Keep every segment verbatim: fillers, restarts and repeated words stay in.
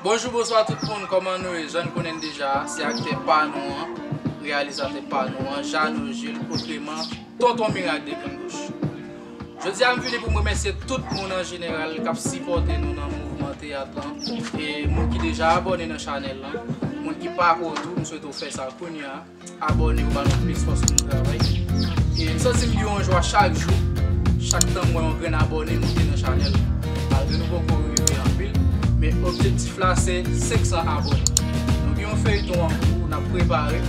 Bonjou, bonswa tout moun, kòman nou ye? Jan n konnen n deja, se aktè pa nou an, reyalizatè pa nou an, Jeannot Jules, otreman, Tonton Mirak de Grenn Gòch. Jodi a, m vini pou m remèsye tout moun an jeneral k ap sipòte nou nan mouvman teyat lan, e moun ki deja abòne nan chanèl lan, moun ki pako tou, m swete w fè sa kounye a. Abòne pou ba nou plis fòs pou nou travay. E m santi m gen yon jwa chak jou, chak tan m wè yon grenn abòne moute nan chanèl. Malgre nou poko rive anpil, men objektif la se senk san abòne. Nou gen yon feyton an kou, n ap prepare,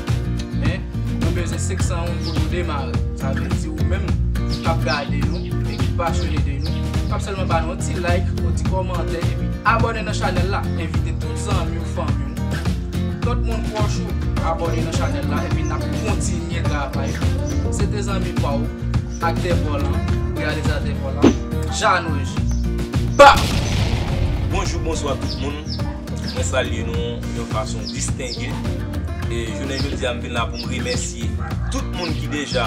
men nou bezwen senk san moun pou nou demare. Sa vle di ou menm k ap gade nou e ki pasyone de nou, k ap sèlman ba nou yon ti like, yon ti kòmantè, epi abòne nan chanèl la. Envite tout zanmi w, fanmi w, lòt moun pwòch ou abòne nan chanèl la, epi n ap kontinye travay. Se te zanmi pa w, aktè pa w lan, reyalizatè pa w lan, Jeannot Jules. Ba! Bonjou, bonswa tout moun. Mwen salye nou yon fason distenge. E jounen jodi a, m vin la pou m remèsye tout moun ki deja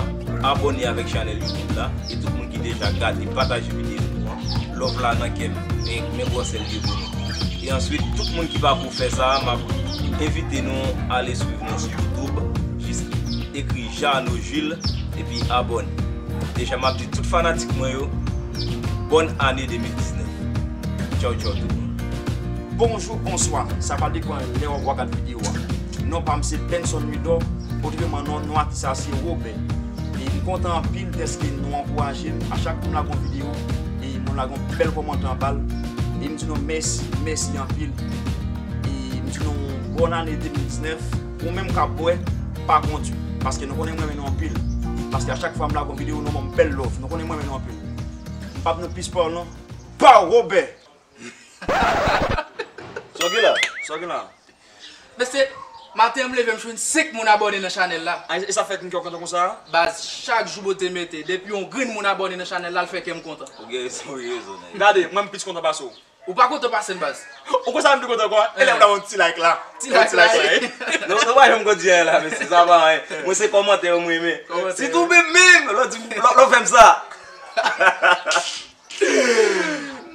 abòne avèk chanèl YouTube la, e tout moun ki deja gade, pataje videyo nou an. Love la nan kè m, men, men gwòsè l de pou nou. E answit, tout moun ki pako fè sa, m ap envite nou ale swiv nou sou YouTube, jis ekri Jeannot Jules, epi abòne. Deja, m ap di tout fanatik mwen yo, bòn ane de mil diznèf. Tchaw, tchaw tout moun. Bonjou, bonswa. Sa va depann lè w ap gad videyo a. Non pa m se Benson Louidor, otreman non, non atis la se Robert. E m kontan anpil dèske nou ankouraje m. A chak kou m lage yon videyo, e moun lage yon bèl kòmantè anba l. E m di nou mèsi, mèsi anpil. E m di nou bòn ane de mil diznèf. Ou menm k ap bwè, pa kondwi. Paske nou konnen m renmen nou anpil. Paske a chak fwa m lage yon videyo, nou ban m bèl love. Nou konnen m renmen nou anpil. M p ap nou plis pawòl non. Pow! Robert! Sa w gen la? Sa w gen la? Mesye, maten an m leve m jwenn senk moun abòne nan chanèl la. A, e sa fè kè w kontan konsa? Baz, chak jou Bote mete, depi yon grenn moun abòne nan chanèl la, l fè kè m kontan. Ou gen rezon, ou gen rezon, nèg. Gade, mwen m plis kontan pase w. Ou pa kontan pase m, baz. Ou konn sa m pi kontan ankò? E lè w ta yon ti like la. Ti like la, wi. Non, non, pa janm konn di anyen la, mesye, sa pa anyen. Mwen se kòmantè yo m renmen. Kòmantè. Sitou menm, menm, lò di, lò, lò fè m sa.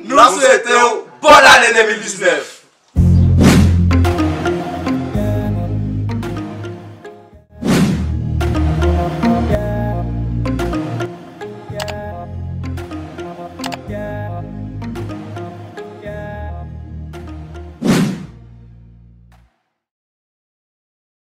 Nou swete w bòn ane de mil diznèf.